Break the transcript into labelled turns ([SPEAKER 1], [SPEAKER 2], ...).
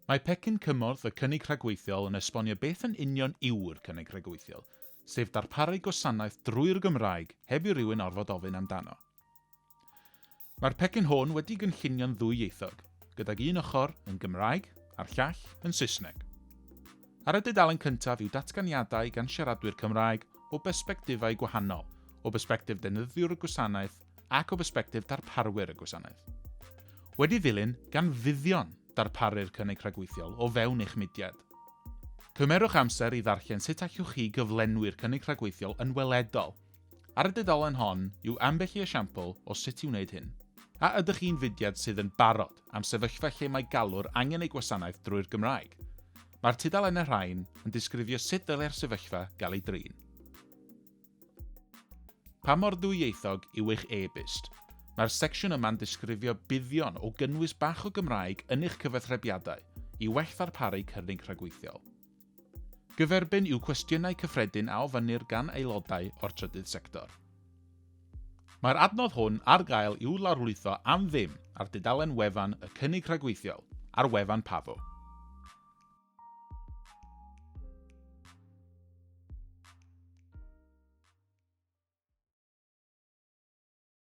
[SPEAKER 1] Mae pecyn cymorth y Cynnig Rhagweithiol yn esbonio beth yn union yw'r Cynnig Rhagweithiol, sef darparu gwasanaeth drwy'r Gymraeg heb i rywun orfod ofyn amdano. Mae'r pecyn hwn wedi gynllunio'n ddwyieithog, gydag un ochr yn Gymraeg a'r llall yn Saesneg. Ar y dudalen cyntaf yw datganiadau gan siaradwyr Cymraeg o bersbectifau gwahanol, o bersbectif defnyddiwr y gwasanaeth ac o bersbectif darparwyr y gwasanaeth. Wedi ddilyn gan fuddion darparu'r cynnig rhagweithiol o fewn eich mudiad. Cymerwch amser i ddarllen sut allwch chi gyflenwi'r cynnig rhagweithiol yn weledol. Ar y dudalen hon yw ambell i esiampl o sut i wneud hyn. A ydych chi'n fudiad sydd yn barod am sefyllfa lle mae galwr angen eu gwasanaeth drwy'r Gymraeg? Mae'r tudalennau rhain yn disgrifio sut ddylai'r sefyllfa gael ei drin. Pa mor ddwyieithog yw eich e-byst? Mae'r secsiwn yma'n disgrifio buddion o gynnwys bach o Gymraeg yn eich cyfathrebiadau i well ddarparu cynnig rhagweithiol. Gyferbyn yw cwestiynau cyffredin a ofynnir gan aelodau o'r trydydd sector. Mae'r adnodd hwn ar gael i'w lawrlwytho am ddim ar dudalen wefan y Cynnig Rhagweithiol ar wefan PAVO.